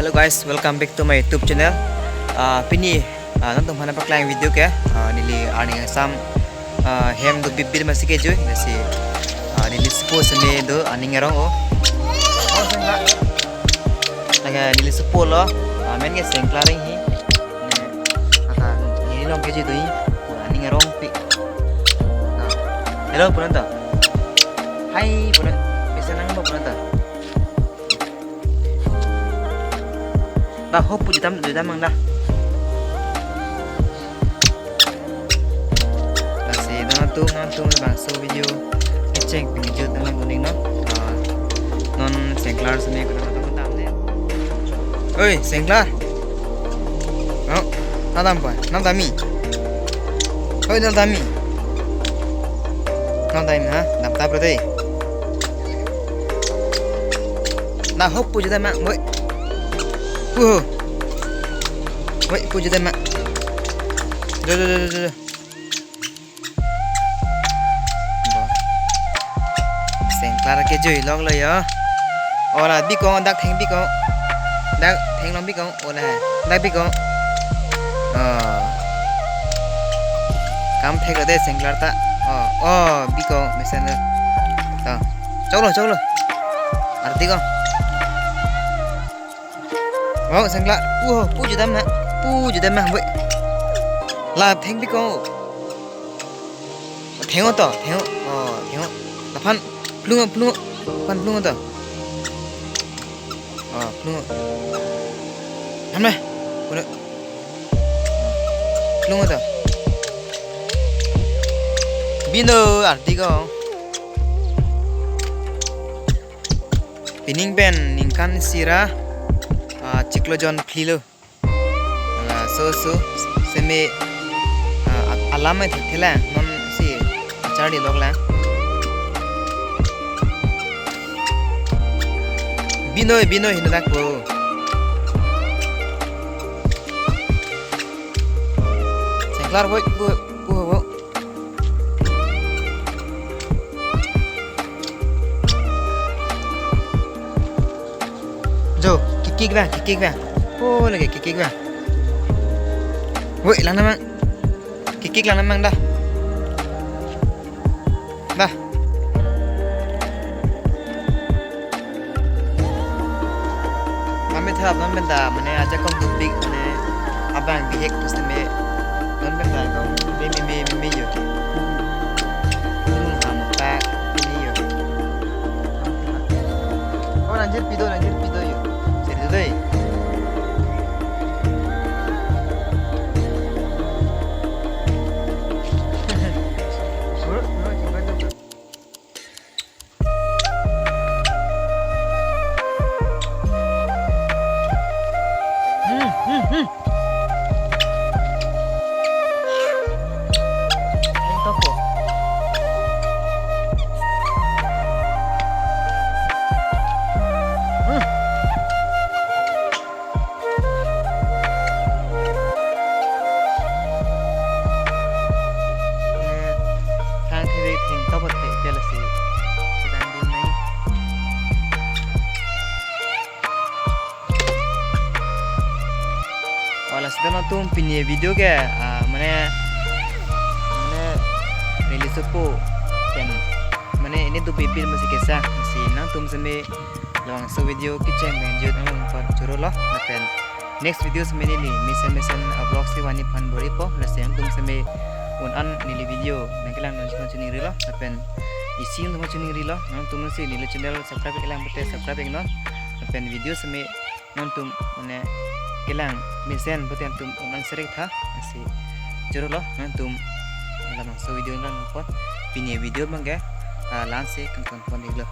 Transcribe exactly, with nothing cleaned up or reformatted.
Hello guys, welcome back to my YouTube channel. Ah, pini, ah, nangtumphan nangpaklang video ke, ah, neli arni asam, ah, hem do bibir masi kejui, lasi, ah, neli sopo seme do aning arong o. Oh, sengkla. Lake neli sopo lo, ah, men ke Sengkla Renghi. Ne, ata neli long kejui do, aning arong pi. Ah, hello, punanta. Hai, punanta. Bisa nang ba punanta. Dah, hop pu jutam, jutam mang dah. Lasi nangtum, nangtum labangso video kecheng pengjut nang kuning no. Ah, non Sengkla seme kuna nangtum tam ne. Oi, Sengkla. No, nang dam pa, nang dam mi. Oi, nang dam mi. Nang dam mi ha, dam tap re dei. Dah, hop pu jutam mang, woi. Puho. Woi, pu jutam mang. Do, do, do, do, do. Bo. Sengkla kejui lok lo yo. Ola bikong, dak theng bikong. Dak theng long bikong, ola. Dak bikong. Oh. Kam thek lo dei Sengkla ta. Oh, oh, bikong, mesen lo. To. Choklo, choklo. Arti ko. Oh, Sengkla. Puho, pu jutam mang. Pu jutam mang, woi. La theng bikong. Theng-o to, theng-o. Oh, theng-o. Laphan plung-o, plung-o. Laphan plung-o to. Oh, plung-o. Hamna. Plung-o to. Bino arti ko. Pining pen ningkan isi ra, ah, chiklo jon phli lo. Laso, so, seme, ah, alam me thek thela, non si acharli lok la. Bino, Bino hini dak po. Sengkla, woi, pu, pu, pu. Jo, kikik bang, kikik bang. Oh, lake kikik bang. Woi, lang nang mang. Kikik lang nang mang dah. Dah. Kami therap non pen ta, mane ajakong dupik, mane abang bihek pusitame non pen ta kong be me me me me yo. Gunung ham ta ini yo. Oh, nangjir pido, nangjir pido yo. Seri dei. Sur, sur, sur. Hmm, hmm, hmm. Ang tapo. Hmm. Thang thiri theng to bot thek tel si. Sedang dun nai. Wala sida nangtum pini video ke, ah, mane, mane, neli sopo pen, mane, ini tu pipil masih kisah, masih nangtum seme labangso video kecheng pengjut nang pat churo lo, lapen next video seme neli mesen mesen a vlog si vani phan bor-ipo, lasi nangtum seme un an neli video nangkelang nangchingri lo, lapen isi nangtum chingri lo, nangtum si neli channel subscribe kelang pute subscribe non, lapen video seme nangtum mane kelang mesen pute nangtum un an share tha, lasi churo lo nangtum labangso video nang pon, pini video bangke, ah, la-an si kangton pon-iklo.